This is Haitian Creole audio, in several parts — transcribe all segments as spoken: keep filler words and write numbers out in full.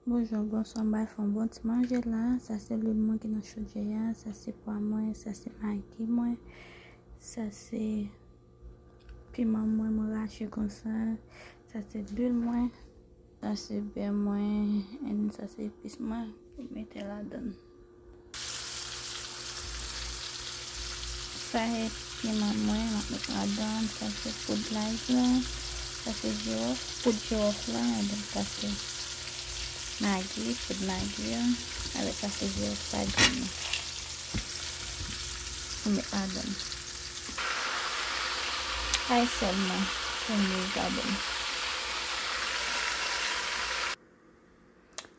Bonjou, bonswa, m pral fè yon bon ti manje la. Sa se lwil mwen ki nan chodyè a, sa se pwa mwen, sa se magi mwen, sa se piman mwen, mwen rache konsa, sa se lwil mwen, sa se bè mwen, and sa se epis mwen, pou mete ladan. Sa e piman mwen, m ap met ladan. Sa se poud lay la. Sa se jiwòf, poud jiwòf la. Donk, sa se magi, poud magi a. Avèk sa se jiwòf sa grenn nan. M met ladan. Sa e sèl mwen. Pou m met ladan.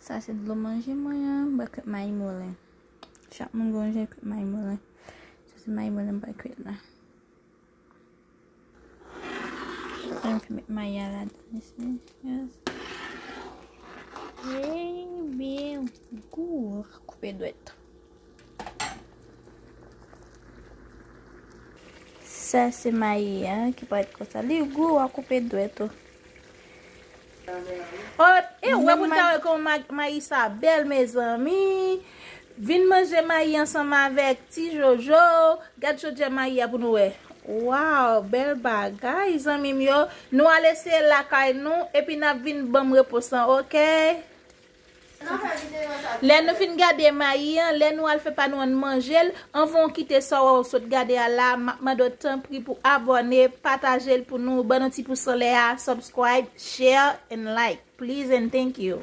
Sa se dlo manje mwen an, mwen kwit mayi molen. Chak moun gon jan kwit mayi molen. Sa se mayi molen mwen kwit la. Mwen fè met mayi a ladan isi. Yes. Ebyen, gou, koupe dwèt. Sa se mayi a ki parèt konsa. Li gou, w a koupe dwèt ou. Oh, e wè pou ta wè kòman ma- mayi sa bèl, mezanmi. Vin manje mayi ansanm avèk ti Jojo. Gad chodyè mayi a pou nou wè. Waw, bèl bagay, zanmi m yo. Nou al eseye lakay nou, epi n ap vin ban m repons lan, oke? Lè nou fin gade mayi an, lè nou al fè pa nou ann manje l, anvan w kite sa w sot gade a la, m ap mande w tanpri pou abòne, pataje l pou nou, ban nou ti pous anlè a, subscribe, share and like, please and thank you.